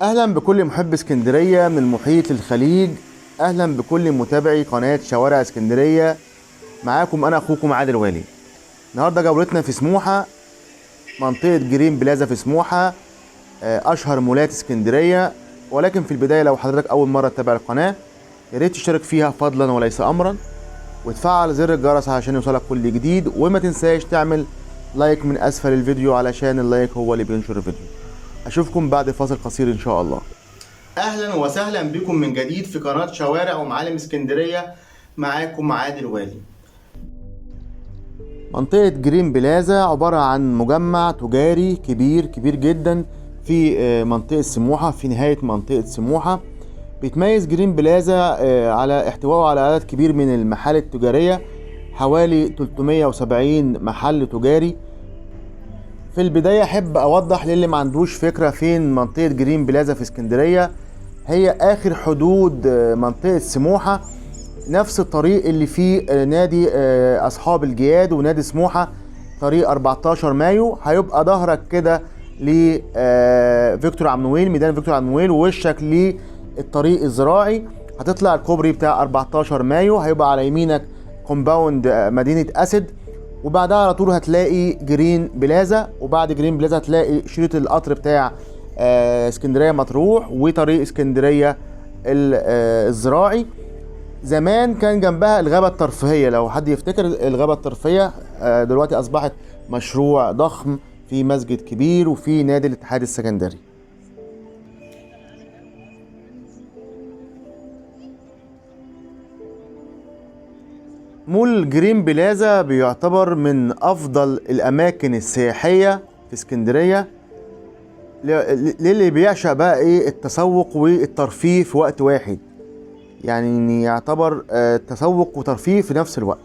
اهلا بكل محب اسكندرية من المحيط للخليج، اهلا بكل متابعي قناة شوارع اسكندرية. معاكم انا اخوكم عادل والي. النهارده جولتنا في سموحه، منطقة جرين بلازا في سموحه، اشهر مولات اسكندرية. ولكن في البداية لو حضرتك اول مرة تتابع القناة يا ريت تشترك فيها فضلا وليس امرا، وتفعل زر الجرس عشان يوصلك كل جديد، وما تنساش تعمل like من اسفل الفيديو علشان ال like هو اللي بينشر الفيديو. اشوفكم بعد فاصل قصير ان شاء الله. اهلا وسهلا بكم من جديد في قناة شوارع ومعالم اسكندرية، معاكم عادل والي. منطقة جرين بلازا عبارة عن مجمع تجاري كبير كبير جدا في منطقة سموحة، في نهاية منطقة سموحة. بيتميز جرين بلازا على احتوائه على عدد كبير من المحال التجارية، حوالي 370 محل تجاري. في البداية أحب أوضح للي ما عندوش فكرة فين منطقة جرين بلازا في اسكندرية. هي آخر حدود منطقة سموحة، نفس الطريق اللي فيه نادي أصحاب الجياد ونادي سموحة، طريق 14 مايو. هيبقى ظهرك كده لفيكتور عمنويل، ميدان فيكتور عمنويل، ووشك للطريق الزراعي. هتطلع الكوبري بتاع 14 مايو، هيبقى على يمينك compound مدينة أسد، وبعدها على طول هتلاقي جرين بلازا، وبعد جرين بلازا هتلاقي شريط القطر بتاع اسكندرية مطروح وطريق اسكندرية الزراعي. زمان كان جنبها الغابة الترفيهية، لو حد يفتكر الغابة الترفيهية، دلوقتي أصبحت مشروع ضخم في مسجد كبير وفي نادي الاتحاد السكندري. مول جرين بلازا بيعتبر من أفضل الأماكن السياحية في اسكندرية للي بيعشق بقى إيه التسوق والترفيه في وقت واحد، يعني يعتبر تسوق وترفيه في نفس الوقت.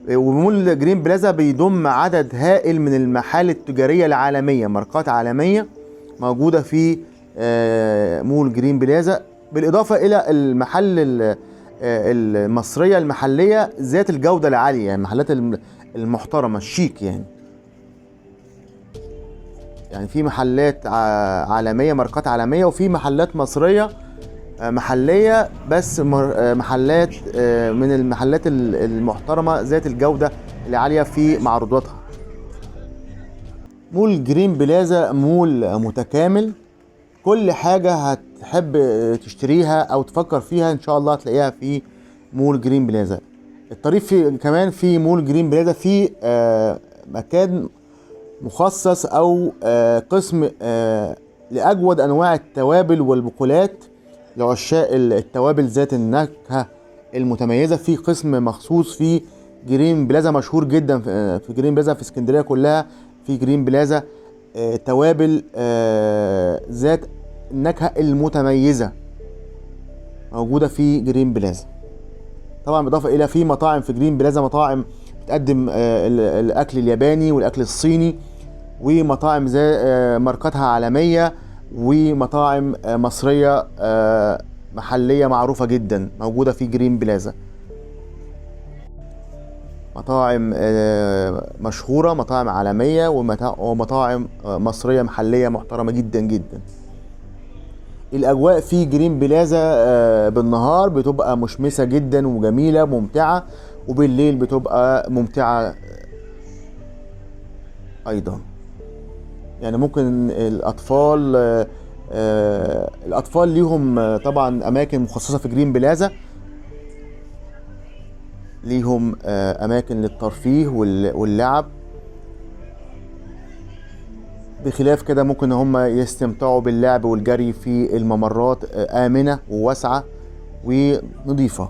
ومول جرين بلازا بيضم عدد هائل من المحال التجارية العالمية، ماركات عالمية موجودة في مول جرين بلازا، بالإضافة إلى المحل المصرية المحلية ذات الجودة العالية، يعني المحلات المحترمة الشيك. يعني في محلات عالمية، ماركات عالمية، وفي محلات مصرية محلية، بس محلات من المحلات المحترمة ذات الجودة العالية في معروضاتها. مول جرين بلازا مول متكامل، كل حاجة هتحب تشتريها أو تفكر فيها إن شاء الله هتلاقيها في مول جرين بلازا. الطريف في كمان في مول جرين بلازا في مكان مخصص أو قسم لأجود أنواع التوابل والبقولات لعشاق التوابل ذات النكهة المتميزة. في قسم مخصوص في جرين بلازا مشهور جدا في جرين بلازا في اسكندرية كلها. في جرين بلازا توابل ذات النكهة المتميزة موجودة في جرين بلازا. طبعا بالإضافة إلى في مطاعم في جرين بلازا، مطاعم بتقدم الأكل الياباني والأكل الصيني، ومطاعم زي ماركاتها عالمية، ومطاعم مصرية محلية معروفة جدا موجودة في جرين بلازا. مطاعم مشهورة، مطاعم عالمية، ومطاعم مصرية محلية محترمة جدا جدا. الأجواء في جرين بلازا بالنهار بتبقى مشمسة جدا وجميلة ممتعة، وبالليل بتبقى ممتعة أيضا. يعني ممكن الأطفال ليهم طبعا أماكن مخصصة في جرين بلازا، ليهم أماكن للترفيه واللعب. بخلاف كده ممكن هم يستمتعوا باللعب والجري في الممرات، آمنة وواسعة ونظيفة.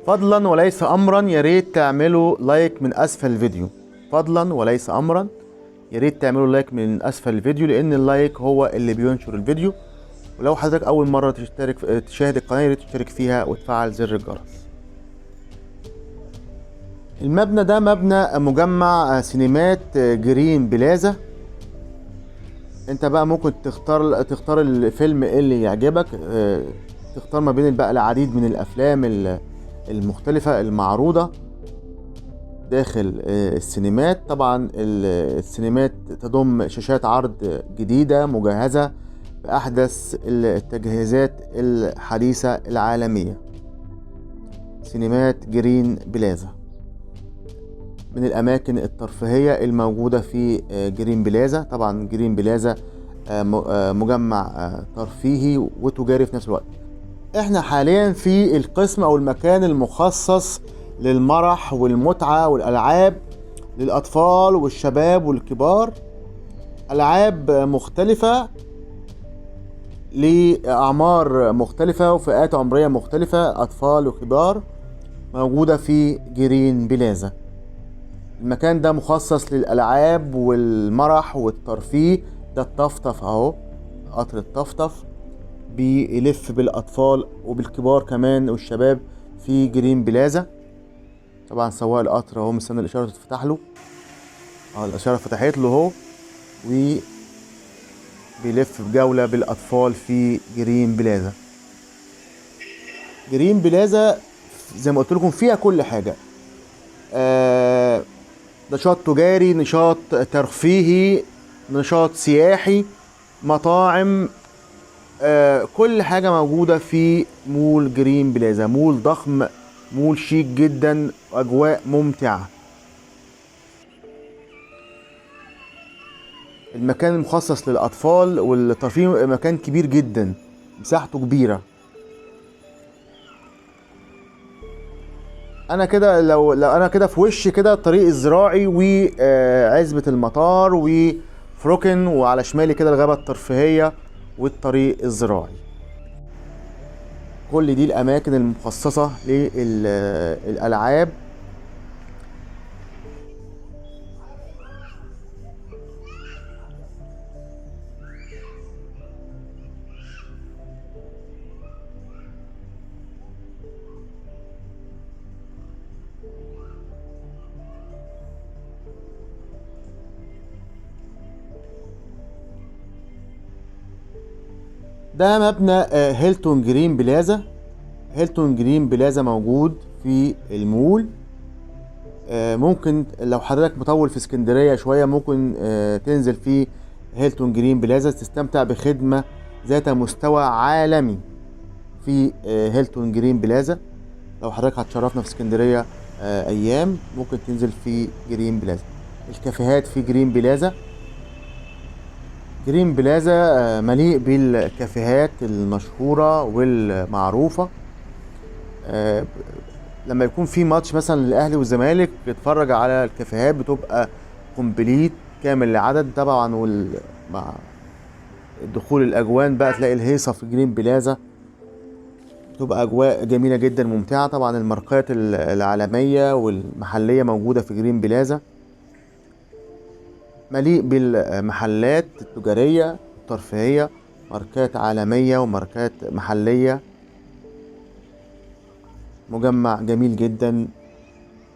فضلا وليس امرا يا ريت تعملوا like من اسفل الفيديو، فضلا وليس امرا يا ريت تعملوا like من اسفل الفيديو، لان ال like هو اللي بينشر الفيديو. ولو حضرتك اول مرة تشترك تشاهد القناة يا ريت تشترك فيها وتفعل زر الجرس. المبنى ده مبنى مجمع سينمات جرين بلازا. انت بقى ممكن تختار الفيلم اللي يعجبك، تختار ما بين بقى العديد من الافلام المختلفة المعروضة داخل السينمات. طبعا السينمات تضم شاشات عرض جديدة مجهزة بأحدث التجهيزات الحديثة العالمية. سينمات جرين بلازا من الأماكن الترفيهية الموجودة في جرين بلازا. طبعا جرين بلازا مجمع ترفيهي وتجاري في نفس الوقت. احنا حاليا في القسم او المكان المخصص للمرح والمتعة والألعاب للأطفال والشباب والكبار، ألعاب مختلفة لأعمار مختلفة وفئات عمرية مختلفة، أطفال وكبار، موجودة في جرين بلازا. المكان ده مخصص للألعاب والمرح والترفيه. ده الطفطف اهو، قطر الطفطف بيلف بالأطفال وبالكبار كمان والشباب في جرين بلازا. طبعا سواق القطر اهو مستني الإشارة تتفتح له، الإشارة فتحت له اهو، وبيلف بجولة بالأطفال في جرين بلازا. جرين بلازا زي ما قلت لكم فيها كل حاجة، نشاط تجاري، نشاط ترفيهي، نشاط سياحي، مطاعم، كل حاجة موجودة في مول جرين بلازا. مول ضخم، مول شيك جدا، أجواء ممتعة. المكان المخصص للأطفال والترفيه مكان كبير جدا، مساحته كبيرة. انا كده لو انا كده في وشي كده الطريق الزراعي وعزبة المطار وفروكن، وعلى شمالي كده الغابة الترفيهية والطريق الزراعي. كل دي الاماكن المخصصة للالعاب. ده مبنى هيلتون جرين بلازا. هيلتون جرين بلازا موجود في المول. ممكن لو حضرتك مطول في اسكندرية شوية ممكن تنزل في هيلتون جرين بلازا، تستمتع بخدمة ذات مستوى عالمي في هيلتون جرين بلازا. لو حضرتك هتشرفنا في اسكندرية ايام ممكن تنزل في جرين بلازا. الكافيهات في جرين بلازا. جرين بلازا مليء بالكافيهات المشهورة والمعروفة. لما يكون في ماتش مثلا للأهلي والزمالك بتتفرج على الكافيهات بتبقى complete كامل العدد طبعا، مع دخول الأجوان بقى تلاقي الهيصة في جرين بلازا، بتبقى أجواء جميلة جدا ممتعة. طبعا الماركات العالمية والمحلية موجودة في جرين بلازا، مليء بالمحلات التجارية الترفيهية، ماركات عالمية وماركات محلية. مجمع جميل جدا،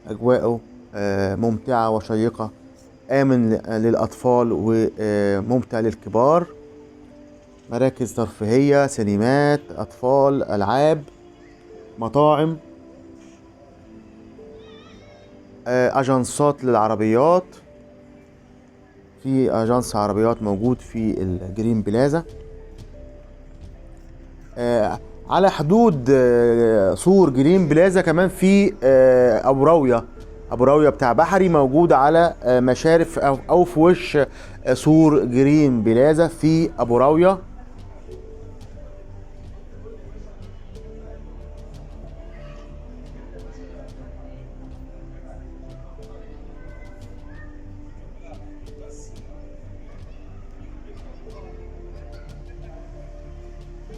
أجواءه ممتعة وشيقة، آمن للأطفال وممتع للكبار. مراكز ترفيهية، سينمات، أطفال، ألعاب، مطاعم، أجنسات للعربيات. في اجانس عربيات موجود في الجرين بلازا. على حدود سور جرين بلازا كمان في ابو راوية. ابو راوية بتاع بحري موجود على مشارف او في وش سور جرين بلازا في ابو راوية.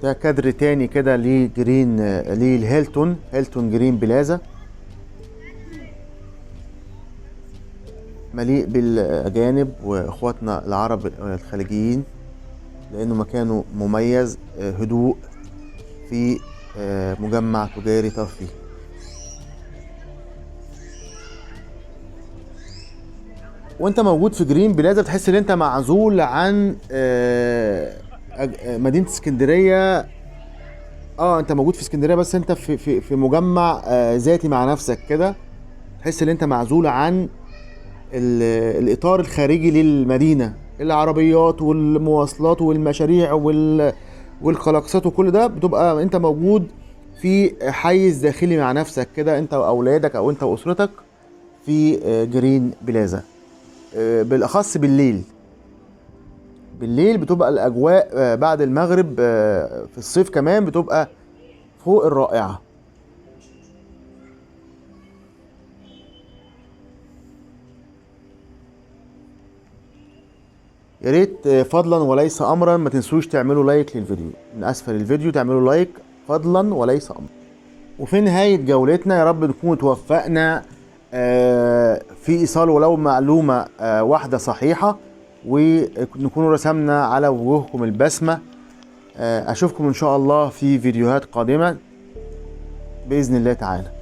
ده كادر تاني كده لجرين، للهيلتون، هيلتون جرين بلازا، مليء بالأجانب وإخواتنا العرب الخليجيين، لأنه مكانه مميز، هدوء في مجمع تجاري ترفيهي. وانت موجود في جرين بلازا بتحس ان انت معزول عن مدينة اسكندرية. انت موجود في اسكندرية بس انت في مجمع ذاتي مع نفسك كده، تحس ان انت معزول عن الاطار الخارجي للمدينة، العربيات والمواصلات والمشاريع والقلاقصات وكل ده، بتبقى انت موجود في حيز داخلي مع نفسك كده، انت واولادك او انت واسرتك في جرين بلازا. بالاخص بالليل. بالليل بتبقى الاجواء بعد المغرب، في الصيف كمان بتبقى فوق الرائعة. يا ريت فضلا وليس امرا ما تنسوش تعملوا like للفيديو، من اسفل الفيديو تعملوا like فضلا وليس امرا. وفي نهاية جولتنا يا رب نكون توفقنا في ايصال ولو معلومة واحدة صحيحة، ونكون رسمنا على وجوهكم البسمة. اشوفكم ان شاء الله في فيديوهات قادمة بإذن الله تعالى.